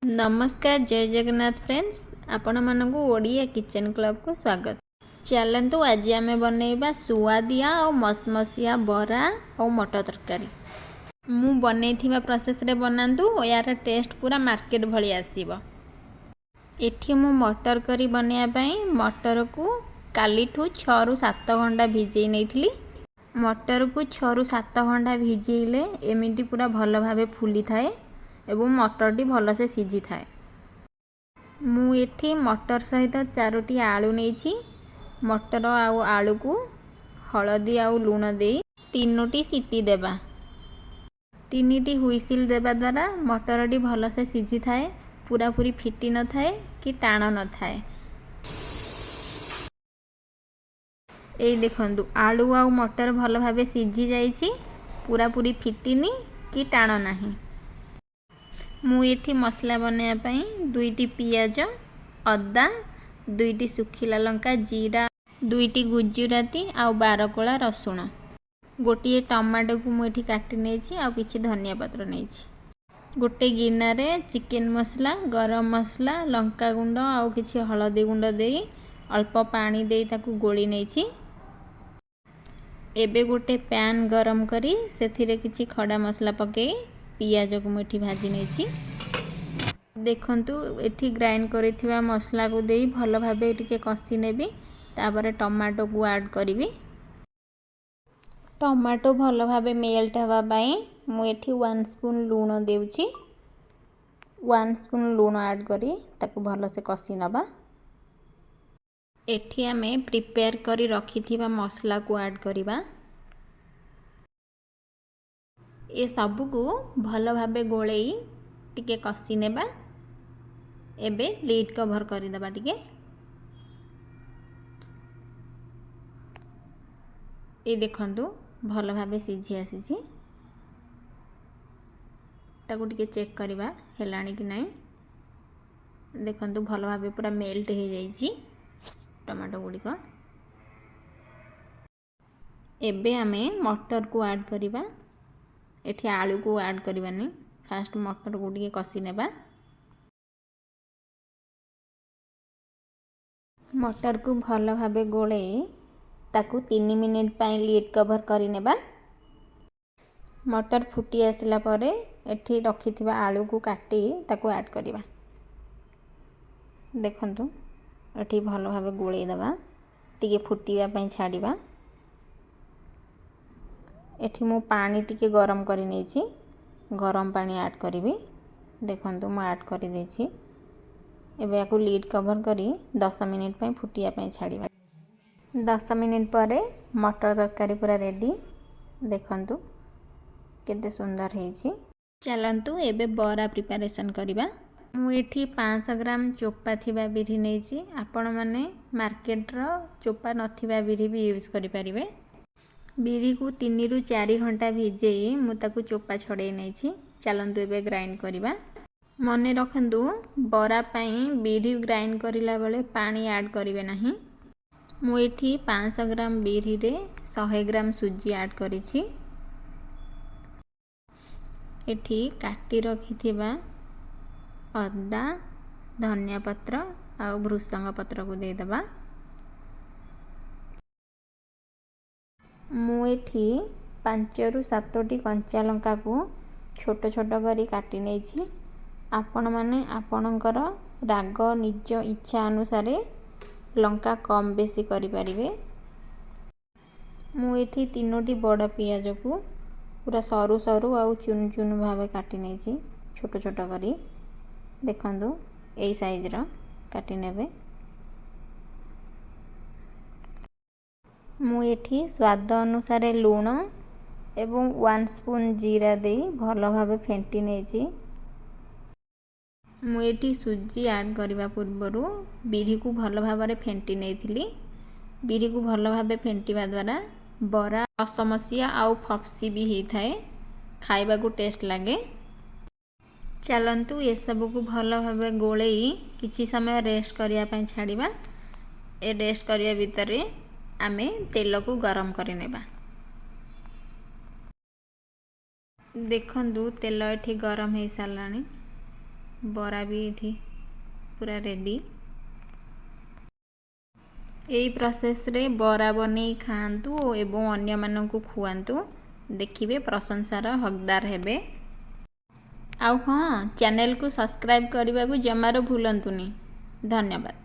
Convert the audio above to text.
ନମସ୍କାର, ଜୟ ଜଗନ୍ନାଥ ଫ୍ରେଣ୍ଡସ୍। ଆପଣମାନଙ୍କୁ ଓଡ଼ିଆ କିଚେନ୍ କ୍ଲବକୁ ସ୍ୱାଗତ। ଚାଲନ୍ତୁ, ଆଜି ଆମେ ବନେଇବା ସୁଆଦିଆ ଆଉ ମସମସିଆ ବରା ଆଉ ମଟର ତରକାରୀ। ମୁଁ ବନେଇଥିବା ପ୍ରୋସେସ୍ରେ ବନାନ୍ତୁ, ଏହାର ଟେଷ୍ଟ ପୁରା ମାର୍କେଟ ଭଳି ଆସିବ। ଏଠି ମୁଁ ମଟର କରି ବନେଇବା ପାଇଁ ମଟରକୁ କାଲିଠୁ 6ରୁ 7 ଘଣ୍ଟା ଭିଜେଇ ନେଇଥିଲି। ମଟରକୁ 6ରୁ 7 ଘଣ୍ଟା ଭିଜେଇଲେ ଏମିତି ପୁରା ଭଲ ଭାବେ ଫୁଲିଥାଏ ଏବଂ ମଟରଟି ଭଲସେ ସିଝିଥାଏ। ମୁଁ ଏଠି ମଟର ସହିତ ଚାରୋଟି ଆଳୁ ନେଇଛି। ମଟର ଆଉ ଆଳୁକୁ ହଳଦୀ ଆଉ ଲୁଣ ଦେଇ ତିନୋଟି ସିଟି ଦେବା। ତିନିଟି ହୁଇସିଲ୍ ଦେବା ଦ୍ୱାରା ମଟରଟି ଭଲସେ ସିଝିଥାଏ, ପୁରାପୁରି ଫିଟି ନଥାଏ କି ଟାଣ ନଥାଏ। ଏଇ ଦେଖନ୍ତୁ, ଆଳୁ ଆଉ ମଟର ଭଲ ଭାବେ ସିଝି ଯାଇଛି, ପୁରାପୁରି ଫିଟିନି କି ଟାଣ ନାହିଁ। ମୁଁ ଏଠି ମସଲା ବନାଇବା ପାଇଁ ଦୁଇଟି ପିଆଜ, ଅଦା, ଦୁଇଟି ଶୁଖିଲା ଲଙ୍କା, ଜିରା, ଦୁଇଟି ଗୁଜୁରାତି ଆଉ 12 କୋଳା ରସୁଣ, ଗୋଟିଏ ଟମାଟୋକୁ ମୁଁ ଏଠି କାଟି ନେଇଛି ଆଉ କିଛି ଧନିଆ ପତ୍ର ନେଇଛି। ଗୋଟେ ଗିନାରେ ଚିକେନ୍ ମସଲା, ଗରମ ମସଲା, ଲଙ୍କା ଗୁଣ୍ଡ ଆଉ କିଛି ହଳଦୀ ଗୁଣ୍ଡ ଦେଇ ଅଳ୍ପ ପାଣି ଦେଇ ତାକୁ ଗୋଳି ନେଇଛି। ଏବେ ଗୋଟେ ପ୍ୟାନ୍ ଗରମ କରି ସେଥିରେ କିଛି ଖଡ଼ା ମସଲା ପକାଇ ପିଆଜକୁ ମୁଁ ଏଠି ଭାଜି ନେଇଛି। ଦେଖନ୍ତୁ, ଏଠି ଗ୍ରାଇଣ୍ଡ କରିଥିବା ମସଲାକୁ ଦେଇ ଭଲ ଭାବେ ଟିକେ କଷି ନେବି। ତାପରେ ଟମାଟୋକୁ ଆଡ଼୍ କରିବି। ଟମାଟୋ ଭଲ ଭାବେ ମେଲ୍ଟ ହେବା ପାଇଁ ମୁଁ ଏଠି 1 ସ୍ପୁନ୍ ଲୁଣ ଦେଉଛି। 1 ସ୍ପୁନ୍ ଲୁଣ ଆଡ଼୍ କରି ତାକୁ ଭଲସେ କଷି ନେବା। ଏଠି ଆମେ ପ୍ରିପେୟାର କରି ରଖିଥିବା ମସଲାକୁ ଆଡ଼୍ କରିବା। ଏସବୁକୁ ଭଲ ଭାବେ ଗୋଳେଇ ଟିକେ କଷି ନେବା। ଏବେ ଲିଡ୍ କଭର୍ କରିଦେବା ଟିକେ। ଏଇ ଦେଖନ୍ତୁ, ଭଲ ଭାବେ ସିଝି ଆସିଛି। ତାକୁ ଟିକେ ଚେକ୍ କରିବା ହେଲାଣି କି ନାହିଁ। ଦେଖନ୍ତୁ, ଭଲ ଭାବେ ପୁରା ମେଲ୍ଟ ହେଇଯାଇଛି ଟମାଟୋ ଗୁଡ଼ିକ। ଏବେ ଆମେ ମଟରକୁ ଆଡ଼୍ କରିବା। ଏଠି ଆଳୁକୁ ଆଡ଼୍ କରିବାନି, ଫାଷ୍ଟ ମଟରକୁ ଟିକେ କଷି ନେବା। ମଟରକୁ ଭଲ ଭାବେ ଗୋଳେଇ ତାକୁ 3 ମିନିଟ୍ ପାଇଁ ଲିଡ୍ କଭର୍ କରିନେବା। ମଟର ଫୁଟି ଆସିଲା ପରେ ଏଠି ରଖିଥିବା ଆଳୁକୁ କାଟି ତାକୁ ଆଡ଼୍ କରିବା। ଦେଖନ୍ତୁ, ଏଠି ଭଲ ଭାବେ ଗୋଳେଇ ଦେବା, ଟିକେ ଫୁଟିବା ପାଇଁ ଛାଡ଼ିବା। ଏଠି ମୁଁ ପାଣି ଟିକେ ଗରମ କରି ନେଇଛି, ଗରମ ପାଣି ଆଡ଼୍ କରିବି। ଦେଖନ୍ତୁ, ମୁଁ ଆଡ଼୍ କରିଦେଇଛି। ଏବେ ୟାକୁ ଲିଡ୍ କଭର୍ କରି 10 ମିନିଟ୍ ପାଇଁ ଫୁଟିବା ପାଇଁ ଛାଡ଼ିବା। 10 ମିନିଟ୍ ପରେ ମଟର ତରକାରୀ ପୁରା ରେଡ଼ି। ଦେଖନ୍ତୁ, କେତେ ସୁନ୍ଦର ହେଇଛି। ଚାଲନ୍ତୁ, ଏବେ ବରା ପ୍ରିପାରେସନ୍ କରିବା। ମୁଁ ଏଠି 500 ଗ୍ରାମ ଚୋପା ଥିବା ବିରି ନେଇଛି। ଆପଣମାନେ ମାର୍କେଟର ଚୋପା ନଥିବା ବିରି ବି ୟୁଜ୍ କରିପାରିବେ। ବିରିକୁ 3ରୁ 4 ଘଣ୍ଟା ଭିଜେଇ ମୁଁ ତାକୁ ଚୋପା ଛଡ଼େଇ ନେଇଛି। ଚାଲନ୍ତୁ, ଏବେ ଗ୍ରାଇଣ୍ଡ କରିବା। ମନେ ରଖନ୍ତୁ, ବରା ପାଇଁ ବିରି ଗ୍ରାଇଣ୍ଡ କରିଲା ବେଳେ ପାଣି ଆଡ଼୍ କରିବେ ନାହିଁ। ମୁଁ ଏଠି 500 ଗ୍ରାମ ବିରିରେ 100 ଗ୍ରାମ ସୁଜି ଆଡ଼୍ କରିଛି। ଏଠି କାଟି ରଖିଥିବା ଅଦା, ଧନିଆ ପତ୍ର ଆଉ ଭୃସଙ୍ଗ ପତ୍ରକୁ ଦେଇଦେବା। ମୁଁ ଏଠି 5ରୁ 7ଟି କଞ୍ଚା ଲଙ୍କାକୁ ଛୋଟ ଛୋଟ କରି କାଟି ନେଇଛି। ଆପଣମାନେ ଆପଣଙ୍କର ରାଗ ନିଜ ଇଚ୍ଛା ଅନୁସାରେ ଲଙ୍କା କମ୍ ବେଶୀ କରିପାରିବେ। ମୁଁ ଏଠି ତିନୋଟି ବଡ଼ ପିଆଜକୁ ପୁରା ସରୁ ସରୁ ଆଉ ଚୁନୁ ଚୁନୁ ଭାବେ କାଟି ନେଇଛି, ଛୋଟ ଛୋଟ କରି। ଦେଖନ୍ତୁ, ଏଇ ସାଇଜ୍ର କାଟି ନେବେ। ମୁଁ ଏଠି ସ୍ୱାଦ ଅନୁସାରେ ଲୁଣ ଏବଂ 1 ସ୍ପୁନ୍ ଜିରା ଦେଇ ଭଲ ଭାବେ ଫେଣ୍ଟି ନେଇଛି। ମୁଁ ଏଠି ସୁଜି ଆଡ଼୍ କରିବା ପୂର୍ବରୁ ବିରିକୁ ଭଲ ଭାବରେ ଫେଣ୍ଟି ନେଇଥିଲି। ବିରିକୁ ଭଲ ଭାବେ ଫେଣ୍ଟିବା ଦ୍ୱାରା ବରା ମସମସିଆ ଆଉ ଫପ୍ସି ବି ହେଇଥାଏ, ଖାଇବାକୁ ଟେଷ୍ଟ ଲାଗେ। ଚାଲନ୍ତୁ, ଏସବୁକୁ ଭଲ ଭାବେ ଗୋଳେଇ କିଛି ସମୟ ରେଷ୍ଟ କରିବା ପାଇଁ ଛାଡ଼ିବା। ଏ ରେଷ୍ଟ କରିବା ଭିତରେ ଆମେ ତେଲକୁ ଗରମ କରିନେବା। ଦେଖନ୍ତୁ, ତେଲ ଏଠି ଗରମ ହେଇସାରିଲାଣି। ବରା ବି ଏଠି ପୁରା ରେଡ଼ି। ଏଇ ପ୍ରୋସେସ୍ରେ ବରା ବନେଇ ଖାଆନ୍ତୁ ଏବଂ ଅନ୍ୟମାନଙ୍କୁ ଖୁଆନ୍ତୁ, ଦେଖିବେ ପ୍ରଶଂସାର ହକଦାର ହେବେ। ଆଉ ହଁ, ଚ୍ୟାନେଲକୁ ସବସ୍କ୍ରାଇବ୍ କରିବାକୁ ଜମାରୁ ଭୁଲନ୍ତୁନି। ଧନ୍ୟବାଦ।